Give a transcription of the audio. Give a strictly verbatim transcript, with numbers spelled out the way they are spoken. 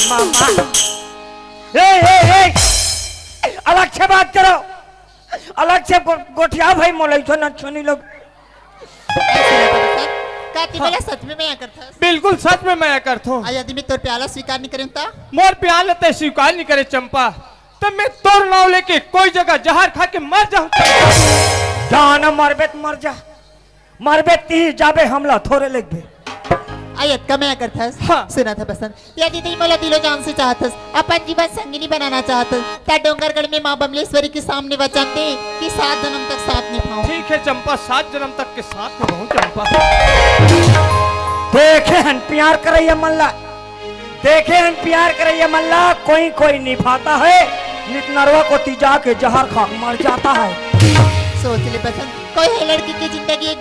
मामा। ए, ए, ए, अलग से बात करो, अलग से गो-, गोठिया भाई, मोला इथो नचनी लोग। ऐसे ना करो सर। का ती हाँ। मोला सच में मया करथस? बिल्कुल सच में मया करथों। आ यदि मैं तोर प्यार ला स्वीकार नहीं करें ता? मोर प्यार ला ते स्वीकार नहीं करे चंपा, त मैं तोर नाव लेके कोई जगह जहर खा के मर जाऊं। जा ना, मरबे त मर जा, मरबे ती जाबे, हमला थोरे लेगबे। आ यतका मया करथस? हाँ। सुनत हस बसंत, यदि तैं मोला दिलो जान से चाहथस, अपन जीवन संगिनी बनाना चाहथस, त डोंगरगढ़ में माँ बमलेश्वरी के सामने वचन दे कि सात जन्म तक साथ निभाऊं। ठीक है चंपा, सात जन्म तक के साथ निभाऊं चंपा। देखे हन प्यार करैया मन ला, देखे हन प्यार करैया मन ला, कोई कोई निभाता है, नित नरवा कोती जाके जहर खा के मर जाता है। सोच ले बसंत, कोई है लड़की की जिंदगी एक